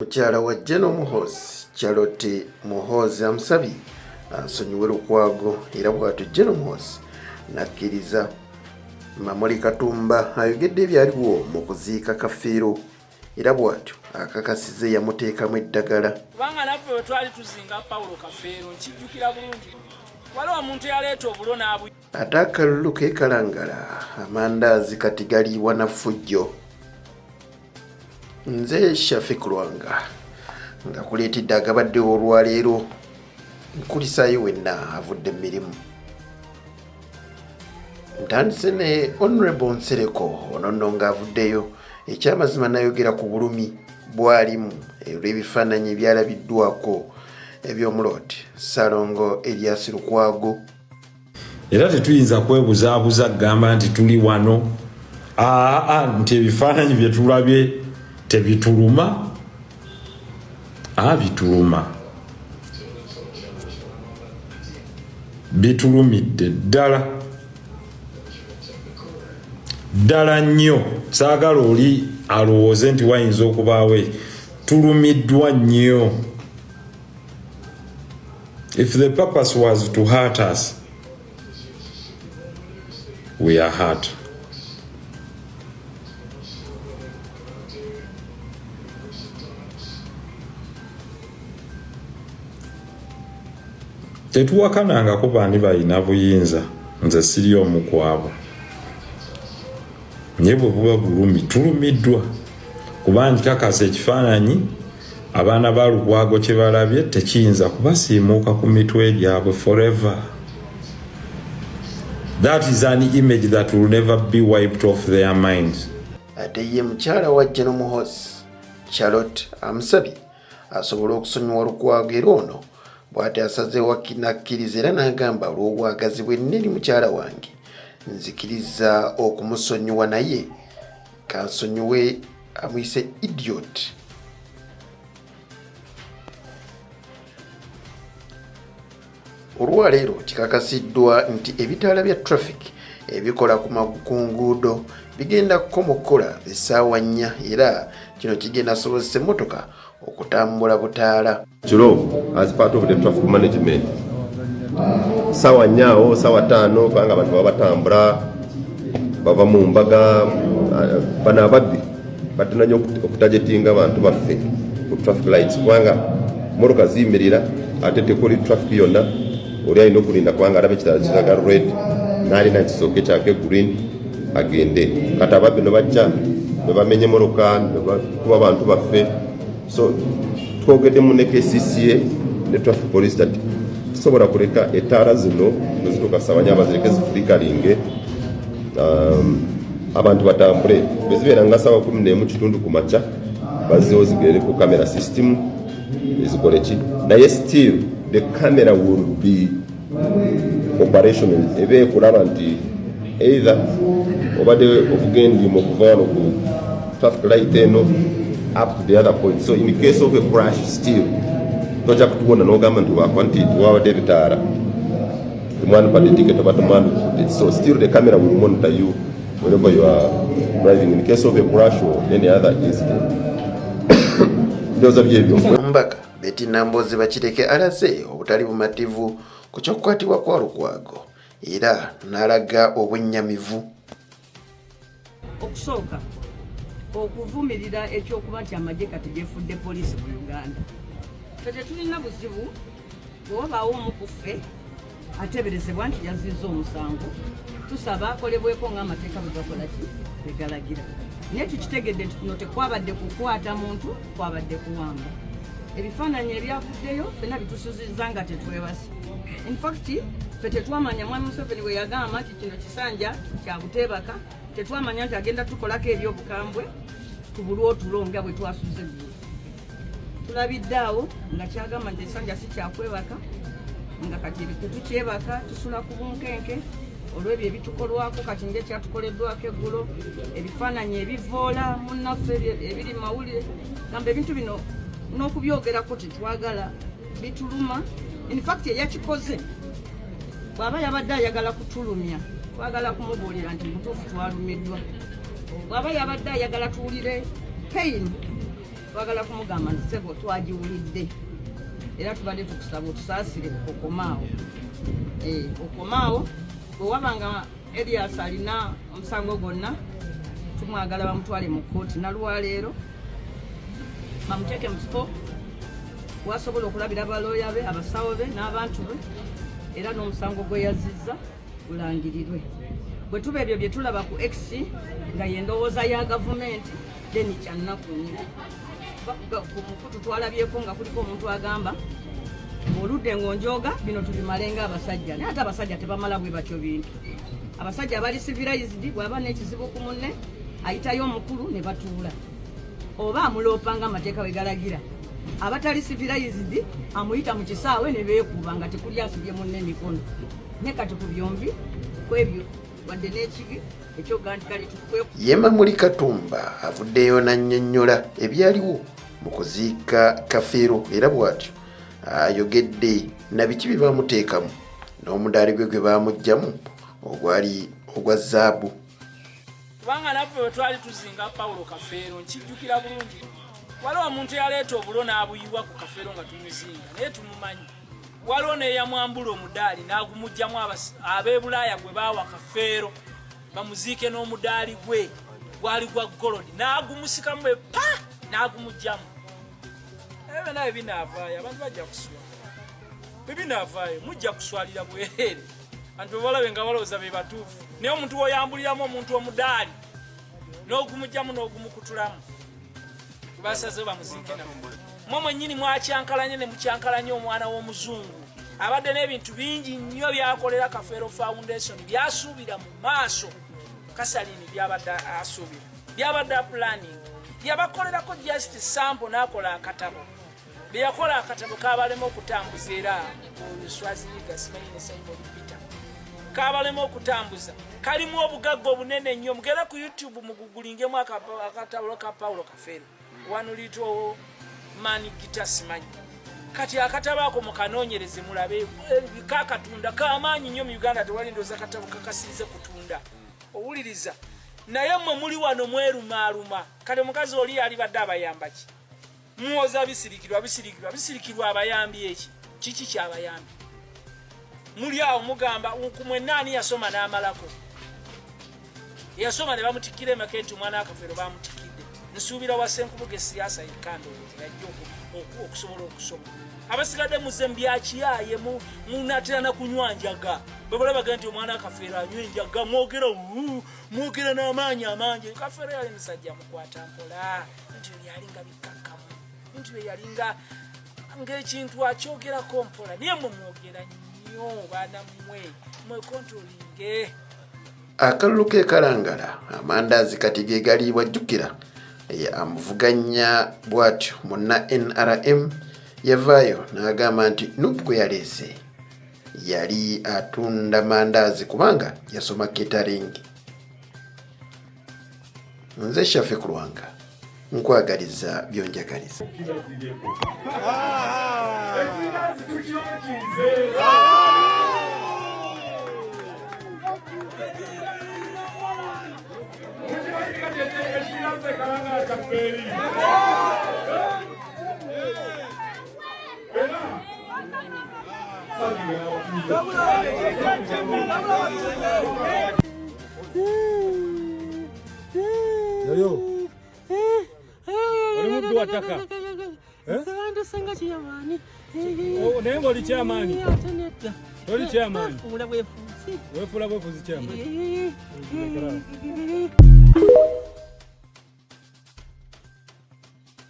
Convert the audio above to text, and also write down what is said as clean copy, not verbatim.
Mukyala wa General Muhoozi, Charlotte Muhoozi amusabye asonyiwe Lukwago era bw'atyo General Muhoozi n'akkiriza. Mamuli Katumba ayogedde ebyaliwo mu kuziika Kafeero era bw'atyo akakasiza eyamuteekamu eddagala. Kubanga naffe bwe twali tuzinga Pawulo Kafeero nkijjukira bulungi, waliwo omuntu eyaleeta obulo n'abu. Ate akalulu k'e Kalangala amandaazi kati galiibwa na ffujjo. Nze Shafik Lwanga nga kuleetedde agabaddewo olwaleero, nkulisaayo wenna avudde mu mirimu. Ntandise ne Honorable Nsereko, ono nno ng'avuddeyo ekyamazima nayogera ku bulumi bw'alimu olw'ebifaananyi ebyalabiddwako eby'omuloodi Ssalongo Erias Lukwago. Era tetuyinza kwebuzaabuza kugamba nti tuli wano aa nti ebifaananyi bye tulabye tebituluma. A bituluma, bitulumidde ddala ddala nnyo. Saagala oli alowooze nti wayinza okubaawo, tulumiddwa nnyo. If the purpose was to hurt us, we are hurt. Tetuwakanangako baani balina buyinza, nze siri omu ku abo, naye bwe buba bulumi tulumiddwa, kuba nkikakasa ekifaananyi abaana ba Lukwago kye balabye tekiyinza kubasiimuuka ku mitwe gyabwe forever. That is an image that will never be wiped off their minds. Ate ye mukyala wa General Muhoozi, Charlotte, amusabye asobole okusonyiwa Lukwago era ono bw'ati asazeewo n'akkiriza era n'agamba, olw'obwagazi bwe nneri mukyala wange nzikiriza okumusonyiwa, naye kansonyiwe amuyise idiot. Olwaleero kikakasiddwa nti ebitaala bya traffic ebikola ku nguudo bigenda kukoma okukola essaawa 4 era kino kigenda sobozesa emmotoka okutambula butaala. Kiro, as part of the traffic management, sawa 4 awo, sawa 5, kubanga abantu baba batambula bava mu mbaga. Bano ababbi batera nnyo okutargetinga abantu baffe ku traffic lights, kubanga motoka ziyimirira ate tekuli traffic yonna. Oli alina okulinda kubanga alaba ekitala kiraga red, n'alina kisooke kyake green agende. Kati ababbi ne bajja ne bamenya emotoka ne bakuba abantu baffe. So twogeddemu ne KCCA ne traffic police that tusobola kuleka etaala zino bwe zituuka sawa 4 bazireke ziflickeringe, abantu batambule. Bwe zibeera nga sawa 11 kitundu ku makya, baziwo zigere ku camera system ezikole ki, naye still the camera will be operational, eba ekulaba nti either obadde ovuga endimu okuva wano ku traffic light eno up to the other point. So in case of a crash, still tojja kutuwona n'ogamba nti wakwa nti wabadde ebitaala temwandipadde ticket oba temwandikudde. So still the camera will monitor you wherever you are driving in case of a crash or any other incident. Ndowooza byebyo. Omubaka Betty Nambooze Bakireke alaze obutali bumativu ku ky'okukwatibwa kwa Lukwago era n'alaga obwennyamivu. Okusooka okuvumirira ekyokuba nti amagye kati gefudde poliisi mu Uganda. Ffe tetulina buzibu bwe wabaawo omu ku ffe ateeberezebwa nti yazizza omusango, tusaba akolebweko ng'amateeka bwe gakola ki, bwe galagira. Naye tukitegedde nti kuno tekwabadde kukwata muntu, kwabadde kuwamba. Ebifaananyi ebyavuddeyo ffenna bitusuzizza nga tetwebase. Infact ffe tetwamanya Mwami Museveni bwe yagamba nti kino kisanja kya buteebaka, tetwamanya nti agenda tukolako ebyobukambwe tubulwe otulo nga bwe twasuze eggulo. Tulabidde awo nga kyagamba nti ekisanja si kyakwebaka, nga kati tetukyebaka, tusula ku bunkenke olw'ebyo ebitukolwako. Kati nga ekyatukoleddwako eggulo, ebifaananyi ebivoola munnaffe ebiri mu mawulire, gamba ebintu bino n'okubyogerako tetwagala, bituluma. Infact eyakikoze bw'aba yabadde ayagala kutulumya, twagala kumubuulira nti mutuufu, twalumiddwa. Bw'aba yabadde ayagala tuwulire pain. Twagala kumugamba nti ssebo twagiwulidde era tubadde tukusaba otusaasire okomaawo, okomaawo. Bwe waba nga Erias alina omusango gwonna, tumwagala bamutwale mu kkooti nalwaleero, bamuteeke mu kifo wasobola okulabira balooya be, abasawo be n'abantu be, era n'omusango gwe yazizza gulangirirwe. Bwe tuba ebyo bye tulaba ku X nga yendowooza ya gavumenti, then kyannaku nnyo. Ku mukutu twalabyeko nga kuliko omuntu agamba oludde ng'onjooga bino tubimale nga abasajja, naye ate abasajja tebamala bwe batyo bintu. Abasajja abali civilized, bw'aba n'ekizibu ku munne ayitayo omukulu ne batuula, oba amuloopa nga amateeka bwe galagira. Abatali civilized amuyita mu kisaawe ne beekuba nga tekuli asibye munne emikono. Ne kati ku byombi kwebyo wadde n'ekibi ekyoga nti kale tukwe. Ye Mamuli Katumba avuddeyo n'annyonnyola ebyaliwo mu kuziika Kafeero, era bw'atyo ayogedde na biki bye baamuteekamu n'omudaali gwe gwe baamuggyamu ogwali ogwa zaabu. Kubanga naffe bwe twali tuzinga Pawulo Kafeero, nkijjukira bulungi, waliwo omuntu eyaleeta obulo n'abuyiwa ku Kafeero nga tumuzinga, naye tumumanyi. Waliwo n'eyamwambula omudaali n'agumuggyamu, ab'e Bulaaya gwe baawa Kafeero bamuziike n'omudaali gwe gwali gwa golodi, n'agumusikamu bwe pa n'agumuggyamu. Ebyo naye binaavaayo, abantu bajja kuswala. Bwe binaavaayo mujja kuswalira bwereere. Abantu bwe balabe nga balowooza be batuufu, naye omuntu woyambuliramu omuntu omudaali n'ogumugyamu n'ogumukutulamu, basazeyo bamuziike nabo. Mwe mwennyini mwakyankalanye ne mukyankalanya omwana w'omuzungu abadde n'ebintu bingi nnyo byakolera Kafeero Foundation, byasuubira mu maaso. Kasalini byabadde asuubira, byabadde aplanning, yabakolerako just sample n'akola akatabo. Bye yakola akatabo kabalema okutambuza, era Swaziniga simanyi ne Simon Peter kabalema okutambuza. Kalimu obugagga obunene nnyo. Mugende ku YouTube mugugulingemu akatabo ka Paulo Kafeero, One Little Man Guitar simanyi. Kati akatabo ako mukanoonyereze mulabe kakatunda kamaanyi nnyo mu Uganda. Tewali ndowooza katabo kakasinze kutunda owuliriza. Naye mmwe muli wano mwerumaaluma. Kati omukazi oli yalibadde abayamba ki? Muwoza bisirikirwa, bisirikirwa, bisirikirwa, abayambi eki? Kiki kyabayambi? Muli awo mugamba ku mwenna ani yasoma n'amalako? Yasoma ne bamutikkira emaka nti omwana Akafeero bamutikidde. Nsuubira wa Ssenkubuge siyaasa yekka ndowooza yajja okusobola okusoma. Abasigadde muze mu byakiyaaye, munatera na kunywa njaga. Bwe balabaga nti omwana Akafeero anywa enjaga, mwogera mwogera n'amaanyi amangi. Kafeero yali musajja mukwata mpola, bintu bye byalinga bikkakkamu, bintu bye yalinga ng'ekintu akyogerako mpola, naye mwe mwogera nnyo. Baana mmwe mwekontrolinge. Akalulu ke Kalangala, amandaazi kati ge galiibwa. Jjukira amuvuganya bw'atyo munna NRM yavaayo n'agamba nti NUP gwe yaleese yali atunda mandaazi kubanga yasoma catering. Nze Shafi Kulwanga, nkwagaliza byonjagaliza. Yoyo. Oli mubbi wa ttaka. Senga kyeyamaani. Naye ng'oli kyamaani. Ate nedda. Toli kyamaani. Wefuula bwefuuzi. Wefuula bwefuuzi kyamaani. Eh.